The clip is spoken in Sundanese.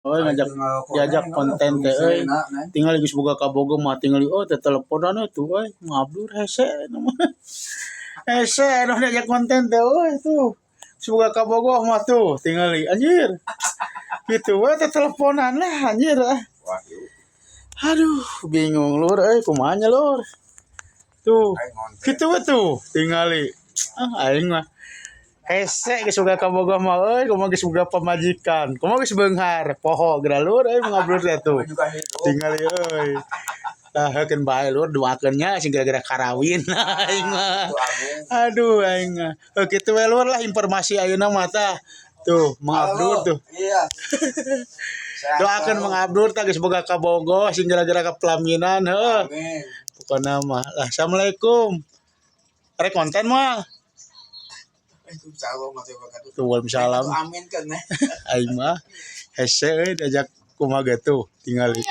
Euy, ngajak diajak konten teh euy. Tinggal geus boga kabogoh mah tinggal, oh, teh teleponan tuh euy, ngabdur hese mah. Hese nu diajak konten teh euy tuh. Geus boga kabogoh mah tuh tingali, anjir. Gitu we teh teleponan lah, anjir ah. Aduh, bingung, lur euy, kumaha nya, lur. Tuh, gitu we tuh tingali. Ah, aing mah hese geus boga kabogoh mah euy, kumaha geus boga pamajikan. Kumaha geus beunghar, poho geura, lur euy, ngablur teh tuh. Tingali euy. Lah, heukeun bae, lur, doakeun nya sing gara-gara karawin aing mah. Aduh, aing mah. Heuh, kitu we, lur, lah informasi ayeuna mah tah. Tuh, Mang Abdur tuh. Iya. Doakeun Mang Abdur tah geus boga kabogoh sing gara-gara ka pelaminan heuh. Amin. Pokona mah. Lah, assalamualaikum. Rek konten mah. Tuh, waalaikumsalam. Amin kan. Aing mah hese euy diajak kumaha ge tuh tingali.